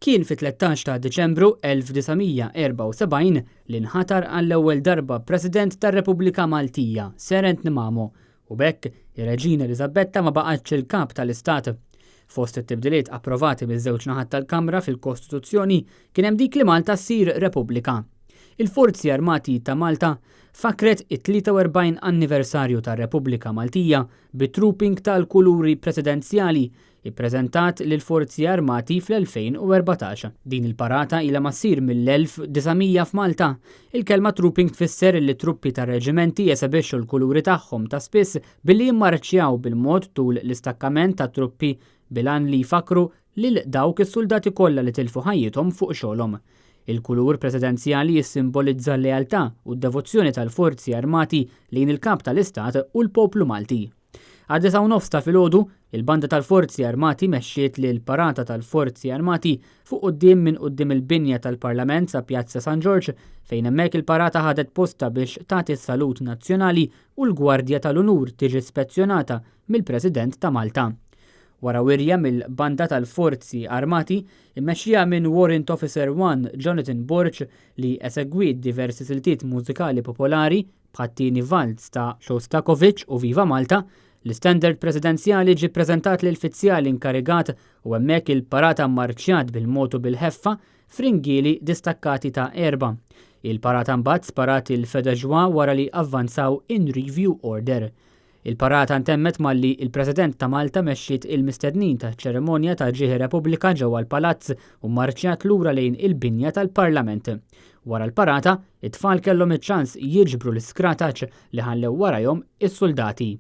Kien fit-13 ta' Diċembru 1974 li nħatar għall-ewwel darba President tar-Repubblika Maltija, Sir Anthony Mamo, u b'hekk ir-Reġina Eliżabetta ma baqgħetx il-Kap tal-Istat. Fost it-tibdiliet approvati miż-żewġ naħat tal-Kamra fil-Kostituzzjoni kien hemm dik li Malta ssir Repubblika. Il-Forzi Armati ta' Malta fakkret it-43 anniversarju tar-Repubblika Maltija bi trooping tal-kuluri presidenzjali ippreżentat lill-Forzi Armati fl-2014. Din il-parata ilha ma ssir mill-1900 f'Malta. Il-kelma trooping tfisser li truppi ta' reġimenti jesebixxu l-kuluri tagħhom ta' spiss billi jimmarċjaw bil-mod tul l-istakkament ta' truppi bil-għan li jfakkru lil dawk is-suldati kollha li tilfu ħajjithom fuq xogħolhom. Il-kulur presidenzjali jissimbolizza l-lealtà u d-devozzjoni tal-Forzi Armati lejn il-Kap tal-Istat u l-poplu Malti. Għad-disgħa u nofs ta' filgħodu, il-Banda tal-Forzi Armati mexxiet lill-Parata tal-Forzi Armati fuq quddiem minn quddiem il-binja tal-Parlament sa Pjazza San Ġorġ fejn hemmhekk il-parata ħadet postha biex tagħti s-salut nazzjonali u l-Gwardja tal-Unur tiġi spezzjonata mill-President ta' Malta. Wara wirja mill-Banda tal-Forzi Armati, immexxija minn Warrant Officer 1 Jonathan Borg li esegwiet diversi siltiet mużikali popolari bħat-tieni valz ta' Shostakovich u Viva Malta, l-istandard presidenzjali ġie ppreżentat lill-fizzjal inkarigat u hemmhekk il-parata mmarċjat bil-mod u bil-ħeffa f'ringieli distakkati ta' erbgħa. Il-parata mbagħad sparat il-feu de joie wara li avvanzaw in review order. Il-parata ntemmet malli il-President ta' Malta mexxiet il-mistednin taċ-ċerimonja ta' Ġieħ ir-Repubblika ġewwa l-Palazz u mmarċjat lura lejn il-binja tal-Parlament. Wara l-parata, it-tfal kellhom iċ-ċans jiġbru l-iskrataċ li ħallew warajhom is-suldati.